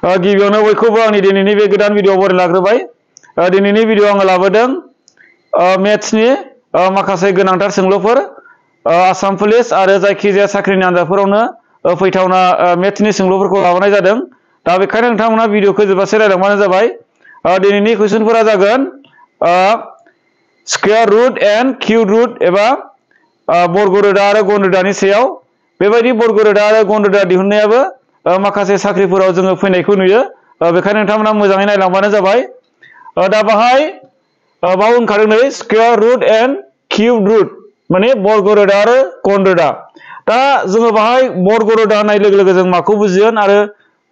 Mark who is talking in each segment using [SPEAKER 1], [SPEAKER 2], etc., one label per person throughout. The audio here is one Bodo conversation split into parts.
[SPEAKER 1] गिबियावनो बयखौबो आंनि दिनैनि बे गोदान भिडिअ बराय लाग्रोबाय। दिनैनि भिडिअ आङो लाबोदों मेथ्सनि माखासे गोनांथार सोंलुफोर आसाम पुलिस आरो जायखिजाया साख्रिनि आनजादफोरावनो फैथावना मेथ्सनि सोंलुफोरखौ लाबोनाय जादों। दा बेखायनो नोंथांमोना भिडिअखौ जोबजासे नायलांबानो जाबाय। दिनैनि कुइसनफोरा जागोन square root and cube root एबा बर्ग रोदा आरो गन रोदानि सायाव। बेबायदि बर्ग रोदा आरो गन रोदा दिहुननायाबो माखासे साख्रिफोराव जोङो फैनायखौ नुयो। बेखायनो नोंथांमोना मोजाङै नायलांबानो जाबाय। दा बाहाय बाव ओंखारदों नै square root and cube root माने बर्ग रोदा आरो गन रोदा। दा जोङो बाहाय बर्ग रोदा होननाय लोगो लोगो जों माखौ बुजिगोन आरो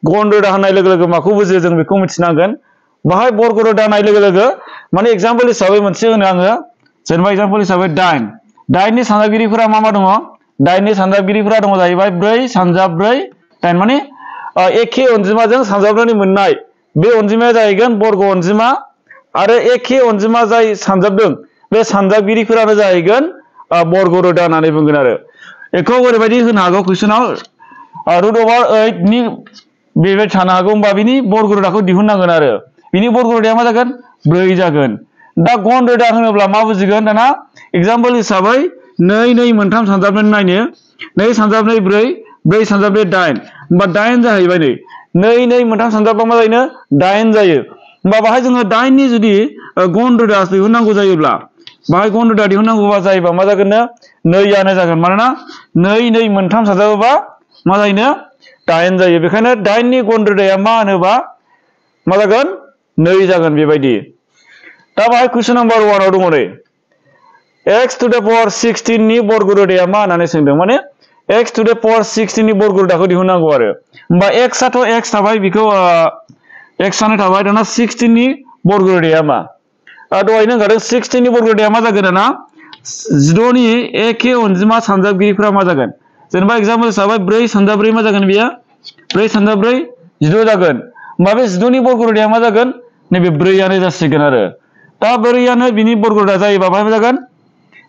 [SPEAKER 1] गन रोदा होननाय लोगो लोगो माखौ बुजियो जों बेखौ मिथिनांगोन। बाहाय बर्ग रोदा होननाय लोगो लोगो माने एग्जाम्पल हिसाबै मोनसे होनो आङो, जेनेबा एग्जाम्पल हिसाबै दाइननि सानजाबगिरिफोरा मा मा दङ? दाइननि सानजाबगिरिफोरा दङ जाहैबाय 4 सानजाब 4 दाइन माने एखे अनजिमाजों सानजाबनानै मोननाय बे अनजिमाया जाहैगोन बर्ग अनजिमा आरो एखे अनजिमा जाय सानजाबदों बे सानजाबगिरिफोरानो जाहैगोन बर्ग रोदा होननानै बुंगोन आरो। बेखौ ओरैबायदि होनो हागौ कुइसनाव √8 नि बेबायदि थानो हागौ। होमबा बिनि बर्ग रोदाखौ दिहुननांगोन आरो बिनि बर्ग रोदाया मा जागोन? 4 जागोन। दा गन रोदा होनोब्ला मा बुजिगोन? दाना एग्जाम्पल हिसाबै 2 2 मोनथाम सानजाबनानै नायनो 2 सानजाब 2 4 4 सानजाब 2 8 होमबा 8 जाहैबाय। नै 2 2 मोनथाम सानजाबबा मा जायो? 8 जायो। होमबा बाहाय जोङो 8 नि जुदि गन रोदा दिहुननांगौ जायोब्ला बाहाय गन रोदा दिहुननांगौबा जायोबा मा जागोननो? 2 जागोन। मानोना 2 2 मोनथाम सानजाबोबा मा जायोनो? 8 जायो। बेखायनो 8 नि गन रोदाया मा होनोबा मा जागोन? 2 जागोन बेबायदि। दा बाहाय कुइसन नाम्बार 1 आव दङ नै x टु द पावार 16 नि बर्ग रोदाया मा होननानै सोंदों। माने x टु द पावार 16 नि बर्ग रोदाखौ दिहुननांगौ आरो। होमबा x आथ' x थाबाय, बेखौ x आनो थाबाय। दाना 16 नि बर्ग रोदाया मा? दहायनो ओंखारदों 16 नि बर्ग रोदाया मा जागोन? दाना 16 नि एखे अनजिमा सानजाबगिरिफोरा मा जागोन? जेनेबा एग्जाम्पल हिसाबै 4 सानजाब 4 मा जागोन बेयो? 4 सानजाब 4 16 जागोन। होमबा बे 16 नि बर्ग रोदाया मा जागोन? नैबे 4 आनो जासिगोन आरो। दा 4 आनो बिनि बर्ग रोदा जायोबा मा जागोन?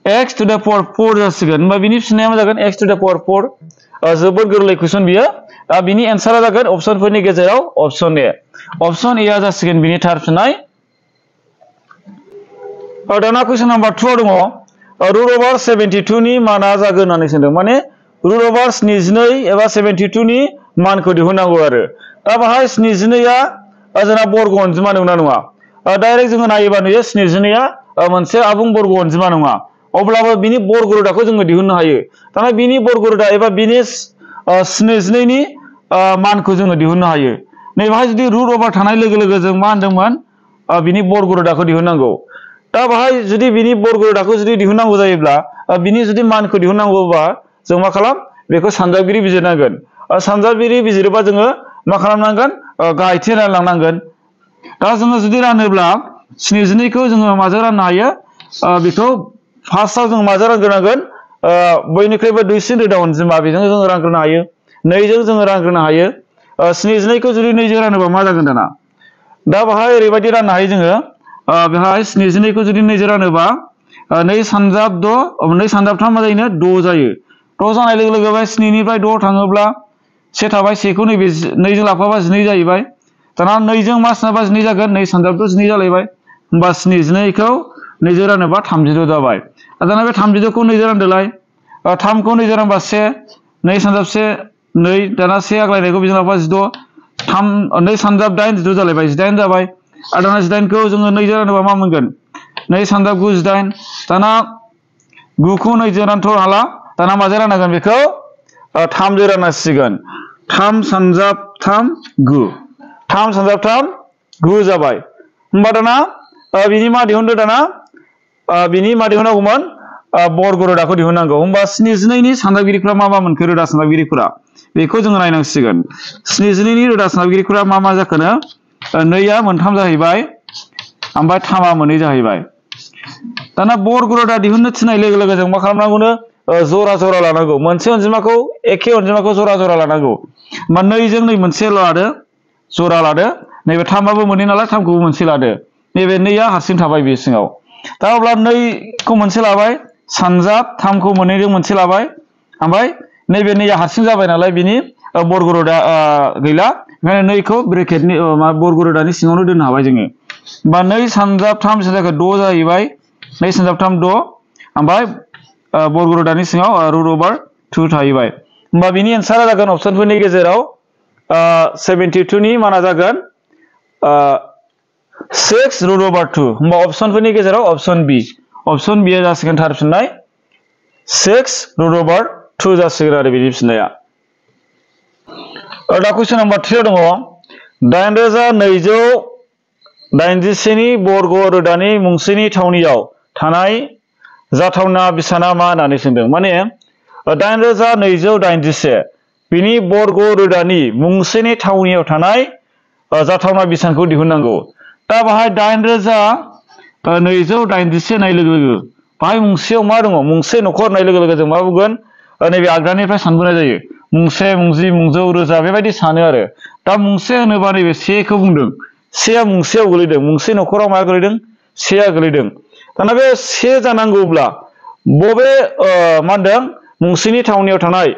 [SPEAKER 1] x टु द पावार 4 जासिगोन। होमबा बिनि फिननाया मा जागोन? x टु द पावार 4। जोबोद गोरलै कुइसन बियो। दा बिनि एन्सारा जागोन अपसनफोरनि गेजेराव अपसन ए। अपसन ए आ जासिगोन बिनि थार फिननाय। दाना कुइसन नाम्बार 2 दङ √72 नि माना जागोन होननानै सोंदों। माने √72 एबा 72 नि मानखौ दिहुननांगौ आरो। दा बाहाय 72 आ जोंना बर्ग अनजिमा नंगौना नङा? डाइरेक्ट जोङो नायोबा नुयो 72 आ मोनसे आबुं बर्ग अनजिमा नङा। अब्लाबो बिनि बर्ग रोदाखौ जोङो दिहुननो हायो। दाना बिनि बर्ग रोदा एबा बिनि 72 नि मानखौ जोङो दिहुननो हायो। नैबाहाय जुदि √over थानाय लोगो लोगो जों मा होनदोंमोन? बिनि बर्ग रोदाखौ दिहुननांगौ। दा बाहाय जुदि बिनि बर्ग रोदाखौ जुदि दिहुननांगौ जायोब्ला बिनि जुदि मानखौ दिहुननांगौबा जों मा खालाम? बेखौ सानजाबगिरि बिजिरनांगोन। सानजाबगिरि बिजिरोबा जोङो मा खालामनांगोन? गाहायथिं रानलांनांगोन। दा जोङो जुदि रानोब्ला 72 खौ जोङो माजों राननो हायो? बेखौ फार्स्टआव जों माजों रानग्रोनांगोन? बयनिख्रुइबो दुइसिन रोदा अनजिमा बेजों जोङो रानग्रोनो हायो। 2 जों जोङो रानग्रोनो हायो। 72 खौ जुदि 2 जों रानोबा मा जागोन दाना? दा बाहाय ओरैबायदि राननो हायो जोङो। बेहाय 72 खौ जुदि 2 जों रानोबा 2 सानजाब 6 2 सानजाब 3 मा जायोनो? 6 जायो। 6 जानाय लोगो लोगो 7 निफ्राय 6 थाङोब्ला 1 थाबाय, 1 खौ नैबे 2 जों लाफाबा 12 जाहैबाय। दाना 2 जों मा सानजाबा 12 जागोन? 2 सानजाब 6 12 जालायबाय। होमबा 72 खौ 2 जों रानोबा 32 जाबाय। दाना बे 32 खौ 2 जों रानदोलाय। 3 खौ 2 जों रानबा 1 2 सानजाब 1 2 दाना 1 आग्लायनायखौ बेजों लाफा 16 2 सानजाब 8 16 जालायबाय, 18 जाबाय। आरो दाना 18 खौ जोङो 2 जों रानोबा मा मोनगोन? 2 सानजाब 9 18। दाना 9 खौ 2 जों रानथ' हाला। दाना माजों राननांगोन बेखौ? 3 जों राननांसिगोन। 3 सानजाब 3 9 3 सानजाब 3 9 जाबाय। होमबा दाना बिनि मा दिहुनदो दाना? बिनि मा दिहुननांगौमोन? बर्ग रोदाखौ दिहुननांगौ। होमबा 72 नि सानजाबगिरिफोरा मा मा मोनखो? रोदा सानजाबगिरिफोरा बेखौ जोङो नायनांसिगोन। 72 नि रोदा सानजाबगिरिफोरा मा मा जाखोनो? 2 आ मोनथाम जाहैबाय, ओमफ्राय 3 आ मोननै जाहैबाय। दाना बर्ग रोदा दिहुननो थिननाय लोगो लोगो जों मा खालामनांगौनो? जरा जरा लानांगौ। मोनसे अनजिमाखौ एखे अनजिमाखौ जरा जरा लानांगौ। होमबा 2 जों 2 मोनसे लादो, जरा लादो। नैबे 3 आबो मोननै नालाय 3 खौबो मोनसे लादो। नैबे 2 आ हारसिं थाबाय बे सिङाव। दा अब्ला 2 खौ मोनसे लाबाय, सानजाब 3 खौ मोननैजों मोनसे लाबाय। ओमफ्राय नैबे 2 आ हारसिं जाबाय नालाय बिनि बर्ग रोदा गैला ओंखायनो नैखौ ब्रेकेटनि बर्ग रोदानि सिङावनो दोननो हाबाय जोङो होमबा 2 सानजाब 3 जायगा 6 जाहैबाय 2 सानजाब 3 6 ओमफ्राय बर्ग रोदानि सिङाव रुट ओभार 2 थाहैबाय होमबा बिनि एन्सारा जागोन अपसनफोरनि गेजेराव 72 नि माना जागोन 6 रुट ओभार 2 होमबा अपसनफोरनि गेजेराव अपसन बी आ जासिगोन थार फिननाय 6 रुट ओभार 2 जासिगोन आरो बिनि फिननाया दा कुइसन नम्बर 3 दङ 8287 नि बर्ग रोदानि मुंसेनि थावनियाव थानाय जाथावना बिसाना मा होननानै सोंदों माने 8287 बिनि बर्ग रोदानि मुंसेनि थावनियाव थानाय जाथावना बिसानखौ दिहुननांगौ दा बाहाय 8287 नाय लोगो लोगो बाहाय मुंसेयाव मा दङ मुंसे नखर नाय लोगो लोगो जों मा बुंगोन नैबे आगदानिफ्राय सानबोनाय जायो मुंसे मुंजि मुंजौ रोजा बेबायदि सानो आरो दा मुंसे होनोबा नैबे सेखौ बुंदों सेया मुंसेयाव गोलैदों मुंसे नखराव मा गोलैदों सेया गोलैदों दाना बे से जानांगौब्ला बबे मा होनदों मुंसेनि थावनियाव थानाय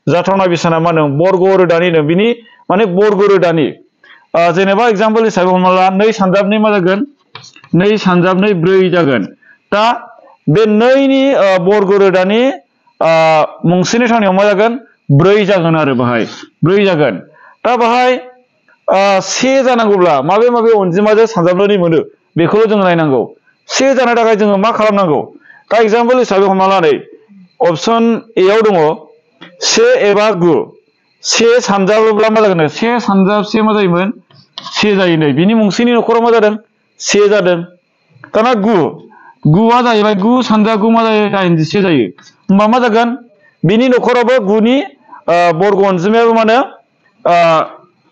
[SPEAKER 1] जाथावना बिसाना मा होनदों बर्ग रोदानिनो बिनि माने बर्ग रोदानि जेनेबा एग्जाम्पल हिसाबै हमना ला 2 सानजाबनै मा जागोन 2 सानजाबनै 4 जागोन दा बे 2 नि बर्ग रोदानि मुंसेनि थावनियाव मा जागोन 4 जागोन आरो बाहाय 4 जागोन दा बाहाय से जानांगौब्ला माबे माबे अनजिमाजों सानजाबनानै मोनो बेखौल' जों नायनांगौ से जानो थाखाय जोङो मा खालामनांगौ दा एग्जाम्पल हिसाबै हमना ला नै अपसन ए आव दङ 1 एबा 9 से सानजाबोब्ला मा जागोन 1 सानजाब 1 मा जायोमोन 1 जायो नै बिनि मुंसेनि नखराव मा जादों 1 जादों दाना 9 आ जाहैबाय 9 सानजाब 9 मा जायो 81 जायो होमबा मा जागोन बिनि नखरावबो 9 नि बर्ग अनजिमायाबो मा होनो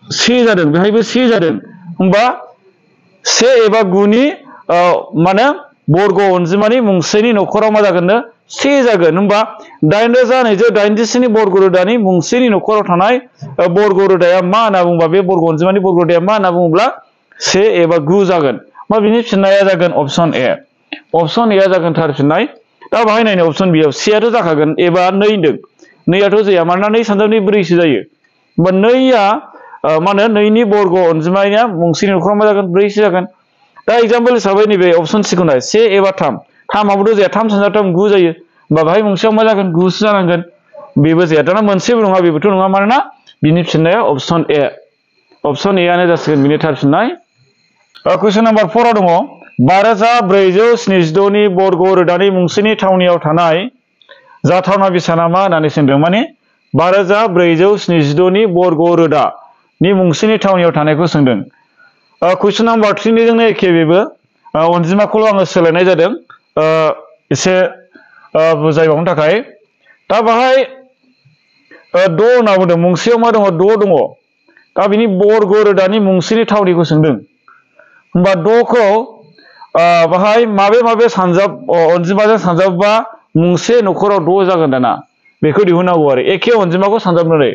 [SPEAKER 1] 1 जादों बेहायबो 1 जादों होमबा 1 एबा 9 नि मा होनो बर्ग अनजिमानि मुंसेनि नखराव मा जागोननो 1 जागोन होमबा 8287 नि बर्ग रोदानि मुंसेनि नखराव थानाय बर्ग रोदाया मा होनना बुङोबा बे बर्ग अनजिमानि बर्ग रोदाया मा होनना बुङोब्ला 1 एबा 9 जागोन मा बिनि फिननाया जागोन अपसन ए आ जागोन थार फिननाय दा बाहाय नायनो अपसन बी आव से आथ' जाखागोन एबा 2 होनदों 2 आथ' जाया मानोना 2 सानजाबनि 4 सो जायो होमबा 2 आ मा होनो 2 नि बर्ग अनजिमाया मुंसेनि नखराव मा जागोन 4 सो जागोन दा एग्जाम्पल हिसाबै नैबे अपसन सी खौ नाय 1 एबा 3 3आबोथ' जाया 3 सानजाब 3 9 जायो होमबा बाहाय मुंसेयाव मा जागोन 9 सो जानांगोन बेबो जाया दाना मोनसेबो नङा बेबोथ' नङा मानोना बिनि फिननाया अपसन ए आनो जासिगोन बिनि थार फिननाय कुइसन नम्बर 4 आव दङ 5476 नि बर्ग रोदानि मुंसेनि थावनियाव थानाय जाथावना बिसाना मा होननानै सोंदों माने 5476 नि बर्ग रोदानि मुंसेनि थावनियाव थानायखौ सोंदों कुइसन नम्बर 3 निजोंनो एखे बेबो अनजिमाखौल' आङो सोलायनाय जादों एसे बुजायबावनो थाखाय दा बाहाय 6 होनना बुंदों मुंसेयाव मा दङ 6 दङ दा बिनि बर्ग रोदानि मुंसेनि थावनिखौ सोंदों होमबा 6 खौ बाहाय माबे सानजाब अनजिमाजों सानजाबबा मुंसे नखराव 6 जागोन दाना बेखौ दिहुननांगौ आरो एखे अनजिमाखौ सानजाबनानै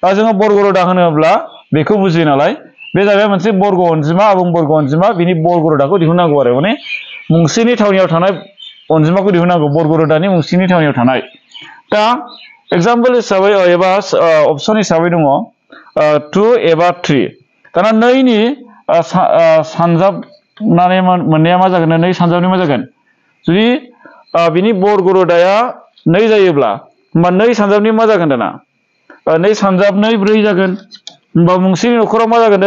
[SPEAKER 1] दा जोङो बर्ग रोदा होनोब्ला बेखौ बुजियो नालाय बे जाबाय मोनसे बर्ग अनजिमा आबुं बर्ग अनजिमा बिनि बर्ग रोदाखौ दिहुननांगौ आरो माने मुंसेनि थावनियाव थानाय अनजिमाखौ दिहुननांगौ बर्ग रोदानि मुंसेनि थावनियाव थानाय दा एग्जाम्पल हिसाबै एबा अपसन हिसाबै दङ 2 एबा 3 दाना 2 नि सानजाबनानै मोननाया मा जागोन 2 सानजाबनि मा जागोन जुदि बिनि बर्ग रोदाया 2 जायोब्ला होमबा 2 सानजाबनि मा जागोन दाना 2 सानजाब 2 4 जागोन होमबा मुंसेनि नखराव मा जागोन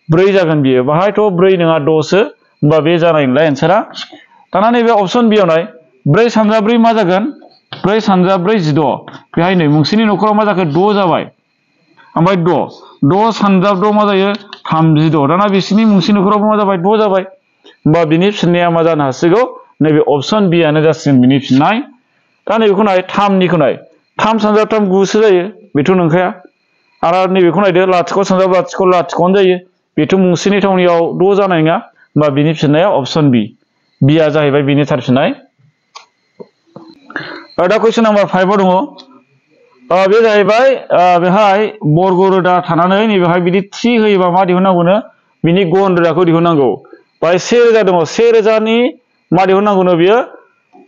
[SPEAKER 1] 4 जागोन बियो बाहायथ' 4 नङा 6 सो होमबा बे जानाय नंला एन्सारा दाना नैबे अपसन बी आव नाय 4 सानजाब 4 मा जागोन 4 सानजाब 4 16 बेहाय नै मुंसेनि नखराव मा जाखो 6 जाबाय ओमफ्राय 6 सानजाब 6 मा जायो 36 दाना बिसिनि मुंसेनि नखराव मा जाबाय 6 जाबाय होमबा बिनि फिननाया मा जानो हासिगौ नैबे अपसन बी आनो जासिगोन बिनि फिननाय दा नैबेखौ नाय 3 निखौ नाय 3 सानजाब 3 9 सो जायो बेथ' नंखाया आरो नैबेखौ नायदो लाथिख' सानजाब लाथिख'आनो जायो बेथ' मुंसेनि थावनियाव 6 जानाय नङा होमबा बिनि फिननाया अपसन बी आ जाहैबाय बिनि थार फिननाय दा कुइसन नम्बर 5 आव दङ बे जाहैबाय बेहाय बर्ग रोदा थानानै नैबेहाय बिदि थि होयोबा मा दिहुननांगौनो बिनि गन रोदाखौ दिहुननांगौ बाहाय 1000 दङ 1000 नि मा दिहुननांगौनो बियो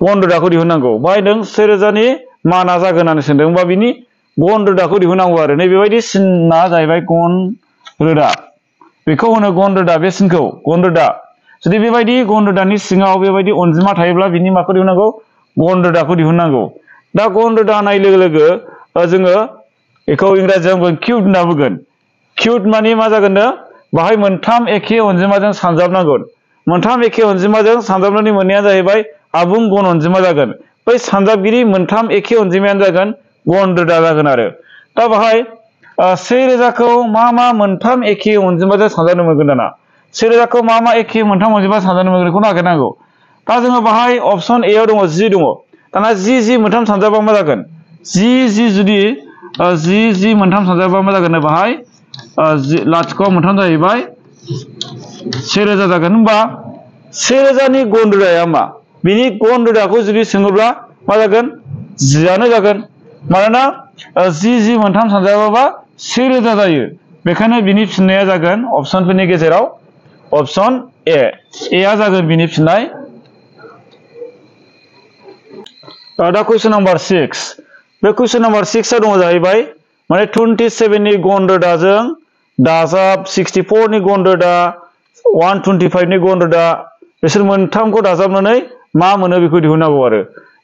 [SPEAKER 1] गन रोदाखौ दिहुननांगौ बाहाय नों 1000 नि माना जागोन होननानै सोंदों होमबा बिनि गन रोदाखौ दिहुननांगौ आरो नैबेबायदि सिना जाहैबाय गन रोदा बेखौ होनो गन रोदा बे सिनखौ गन रोदा जुदि बेबायदि गन रोदानि सिङाव बेबायदि अनजिमा थायोब्ला बिनि माखौ दिहुननांगौ गन रोदाखौ दिहुननांगौ दा गन रोदा होनाय लोगो लोगो जोङो बेखौ इंराजियाव किउट होनना बुंगोन किउट माने मा जागोननो बाहाय मोनथाम एखे अनजिमाजों सानजाबनांगोन मोनथाम एखे अनजिमाजों सानजाबनायनि मोननाया जाहैबाय आबुं गन अनजिमा जागोन बै सानजाबगिरि मोनथाम एखे अनजिमायानो जागोन गन रोदा जागोन आरो दा बाहाय 1000खौ मा मोनथाम एखे अनजिमाजों सानजाबनो मोनगोन दाना 1000खौ मा एखे मोनथाम अनजिमा सानजाबनो मोनगोन बेखौ नागिरनांगौ दा जोङो बाहाय अप्शन ए आव दङ 10 दङ दाना 10 मोनथाम सानजाबा मा जागोन 10 जुदि 10 मोनथाम सानजाबा मा जागोन बाहाय लाथिख' मोनथाम जाहैबाय 1000 जागोन होनबा 1000 नि गन रोदाया मा बिनि गन रोदाखौ जुदि सोङोब्ला मा जागोन 10 जागोन मानोना 10 मोनथाम सानजाबाबा 1000 जायो बेखायनो बिनि फिननाया जागोन अप्शनफोरनि गेजेराव अप्शन ए आ जागोन बिनि फिननाय दा कुइसन नम्बर 6 बे कुइसन नम्बर 6 आ दङ जाहैबाय माने 27 नि गन रोदाजों दाजाब 64 नि गन रोदा 125 नि गन रोदा बिसोर मोनथामखौ दाजाबनानै मा मोनो बेखौ दिहुननांगौ आरो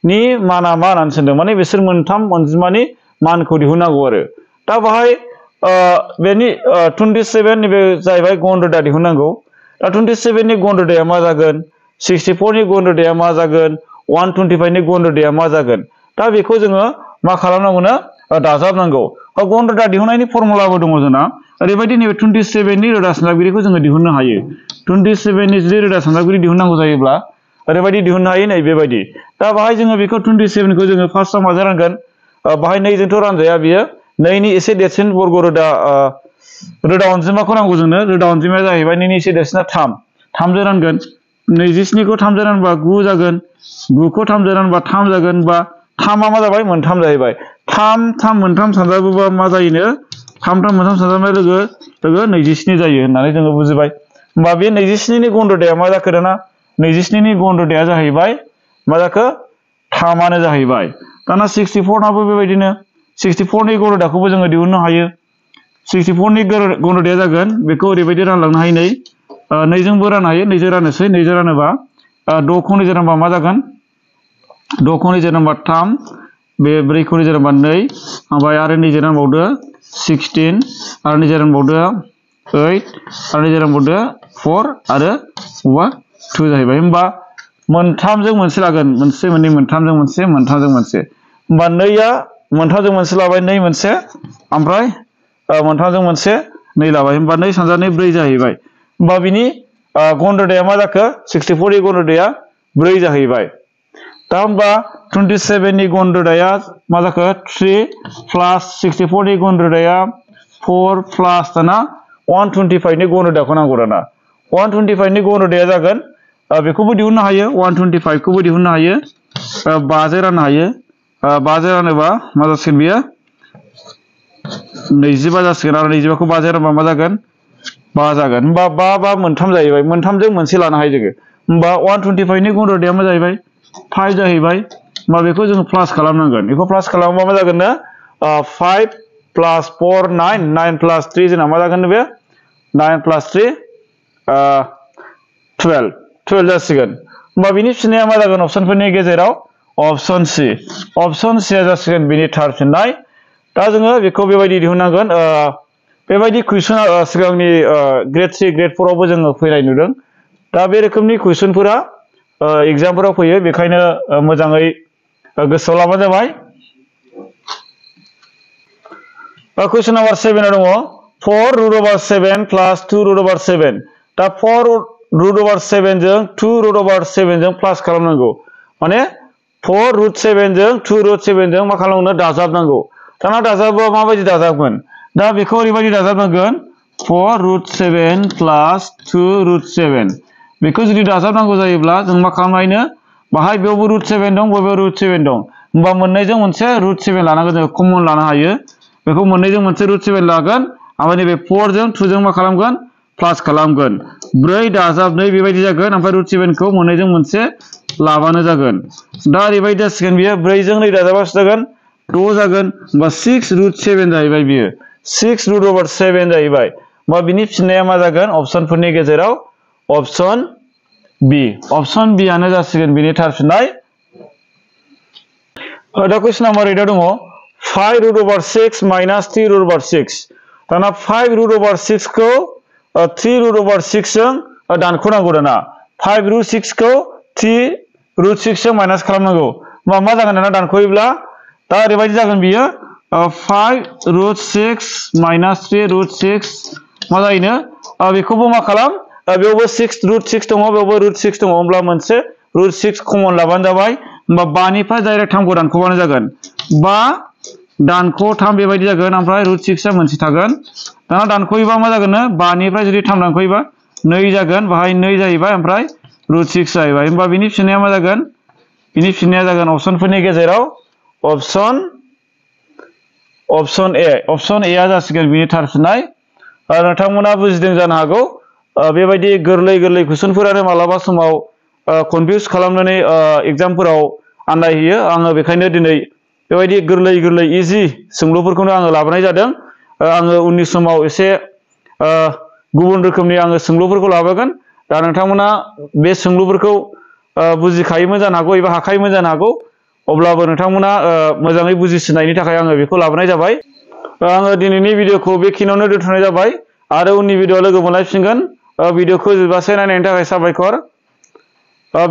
[SPEAKER 1] नि माना मा होननानै सोंदों माने बिसोर मोनथाम अनजिमानि मानखौ दिहुननांगौ आरो दा बाहाय बेनि 27 नि बे जाहैबाय गन रोदा दिहुननांगौ दा 27 नि गन रोदाया मा जागोन 64 नि गन रोदाया मा जागोन 125 नि गन रोदाया मा जागोन दा बेखौ जोङो मा खालामनांगौनो दाजाबनांगौ गन रोदा दिहुननायनि फर्मुलाबो दङ जोंना ओरैबायदि नैबे 27 नि रोदा सानजाबगिरिखौ जोङो दिहुननो हायो 27 नि जुदि रोदा सानजाबगिरि दिहुननांगौ जायोब्ला ओरैबायदि दिहुननो हायो नै बेबायदि दा बाहाय जोङो बेखौ 27 खौ जोङो फार्स्टआव माजों रानगोन बाहाय 2 जोंथ' रानजाया बियो 2 नि एसे देरसिन बर्ग रोदा अनजिमाखौ नांगौ जोंनो रोदा अनजिमाया जाहैबाय 2 नि एसे देरसिना 3 जों रानगोन 27 खौ 3 जों रानबा 9 जागोन 9 खौ 3 जों रानबा 3 जागोन बा 3 मा जाबाय मोनथाम जाहैबाय 3 मोनथाम सानजाबोबा मा जायोनो 3 मोनथाम सानजाबनाय लोगो 27 जायो होननानै जोङो बुजिबाय होमबा बे 27 नि गन रोदाया मा जाखो दाना 27 नि गन रोदाया जाहैबाय मा जाखो 3 जाहैबाय दाना 64 नाबो बेबायदिनो 64 नि गन रोदाखौबो जोङो दिहुननो हायो 64 नि गन रोदाया जागोन बेखौ ओरैबायदि रानलांनो हायो नै 2 जोंबो राननो हायो 2 जों राननोसै 2 जों रानोबा 6 खौ 2 जों रानबा मा जागोन 6 खौ 2 जों रानबा 3 बे 4 खौ 2 जों रानबा 2 ओमफ्राय आरो 2 जों रानबावदो 16 आरो 2 जों रानबावदो 8 आरो 2 जों रानबावदो 4 आरो 2 जाहैबाय होमबा मोनथामजों मोनसे लागोन मोनसे मोननै मोनथामजों मोनसे मोनथामजों मोनसे होमबा 2 आ मोनथामजों मोनसे लाबाय 2 मोनसे ओमफ्राय मोनथामजों मोनसे 2 लाबाय होमबा 2 सानजाबनाय 4 जाहैबाय होमबा बिनि गन रोदाया मा जाखो 64 नि गन रोदाया 4 जाहैबाय दा होमबा 27 नि गन रोदाया मा जाखो 3 प्लास 64 नि गन रोदाया 4 प्लास दाना 125 नि गन रोदाखौ नांगौ दाना 125 नि गन रोदाया जागोन बेखौबो दिहुननो हायो 125 खौबो दिहुननो हायो 5 जों राननो हायो 5 जों रानोबा मा जासिगोन बियो 25 जासिगोन आरो 25 खौ 5 जों रानबा मा जागोन 5 जागोन होमबा 5 मोनथाम जाहैबाय मोनथामजों मोनसे लानो हायो जोङो होमबा 125 नि गन रोदाया मा जाहैबाय 5 जाहैबाय होमबा बेखौ जोङो प्लास खालामनांगोन बेखौ प्लास खालामोबा मा जागोन 5 प्लास 4 9 9 प्लास 3 जोंना मा जागोन बे 9 प्लास 3 12 जासिगोन होमबा बिनि फिननाया मा जागोन अप्शनफोरनि गेजेराव अप्शन सि आ जासिगोन बिनि थार फिननाय दा जोङो बेखौ बेबायदि दिहुननांगोन बेबायदि कुइसन सिगांनि ग्रेड 3 ग्रेड 4 आवबो जोङो फैनाय नुदों दा बे रोखोमनि कुइसनफोरा एग्जामफोराव फैयो बेखायनो मोजाङै गोसोआव लाबानो जाबाय कुइसन नम्बर 7 आव दङ 4 रुट ओभार 7 प्लास 2 रुट ओभार 7 दा 4 रुट ओभार 7 जों 2 रुट ओभार 7 जों प्लास खालामनांगौ माने 4 रुट 7 जों 2 रुट 7 जों मा खालामनो दाजाबनांगौ दाना दाजाबोबा माबायदि दाजाबगोन दा बेखौ ओरैबायदि दाजाबनांगोन 4 रुट 7 प्लास 2 रुट 7 बेखौ जुदि दाजाबनांगौ जायोब्ला जों मा खालामनो हायो बाहाय बेयावबो रुट 7 दं बबेयाव रुट 7 दं होमबा मोननैजों मोनसे रुट 7 लानांगोन जों कमन लानो हायो बेखौ मोननैजों मोनसे रुट 7 लागोन ओमफ्राय नैबे 4 जों 2 जों मा खालामगोन प्लास खालामगोन 4 दाजाब 2 बेबायदि जागोन ओमफ्राय रुट 7 खौ मोननैजों मोनसे लाबानो जागोन दा ओरैबायदि जासिगोन बियो 4 जों 2 दाजाबासो जागोन 2 जागोन बा 6√7 जाहैबाय बियो 6√7 जाहैबाय बा बिनि फिननाया मा जागोन अपसनफोरनि गेजेराव अपसन बी आनो जासिगोन बिनि थार फिननाय दा क्वेश्चन नाम्बार 8 दङ 5√6 माइनास 3√6 दाना 5√6 खौ 3√6 जों दानख'नांगौ दाना 5√6 खौ 3√6 जों माइनास खालामनांगौ मा जागोन दाना दानख'योब्ला दा ओरैबायदि जागोन बियो 5√6 माइनास 3√6 मा जायोनो बेखौबो मा खालाम बेयावबो 6√6 दङ बेयावबो √6 दङ होमब्ला मोनसे √6 कमन लाबानो जाबाय होमबा 5 निफ्राय डाइरेक्ट 3 खौ दानख'बानो जागोन 5 दानख' 3 बेबायदि जागोन ओमफ्राय √6 आ मोनसे थागोन दाना दानख'योबा मा जागोन 5 निफ्राय जुदि 3 दानख'योबा 2 जागोन बाहाय 2 जाहैबाय ओमफ्राय √6 जाहैबाय होमबा बिनि फिननाया मा जागोन बिनि फिननाया जागोन अपसनफोरनि गेजेराव अपसन ए आ जासिगोन बिनि थार फिननाय नोंथांमोना बुजिदों जानो हागौ बेबायदि गोरलै कुइसनफोरानो मालाबा समाव कनफिउज खालामनानै एग्जामफोराव आन्दायहोयो आङो बेखायनो दिनै बेबायदि गोरलै इजि सोंलुफोरखौनो आङो लाबोनाय जादों आङो उननि समाव एसे गुबुन रोखोमनि आङो सोंलुफोरखौ लाबोगोन दा नोंथांमोना बे सोंलुफोरखौ बुजिखायोमोन जानो हागौ एबा हाखायोमोन जानो हागौ अब्लाबो नोंथांमोना मोजाङै बुजिसिनायनि थाखाय आङो बेखौ लाबोनाय जाबाय आङो दिनैनि भिडिअखौ बेखिनियावनो दोनथ'नाय जाबाय आरो उननि भिडिअआव लोगो मोनलायफिनगोन भिडिअखौ जोबजासे नायनायनि थाखाय साबायखर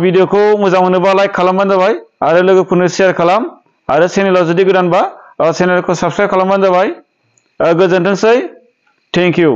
[SPEAKER 1] भिडिअखौ मोजां मोनोबा लाइक खालामबानो जाबाय आरो लोगोफोरनो शेयार खालाम आरो चेनेलाव जुदि गोदानबा चेनेलखौ साबस्क्राइब खालामबानो जाबाय गोजोनथोंसै थेंक इउ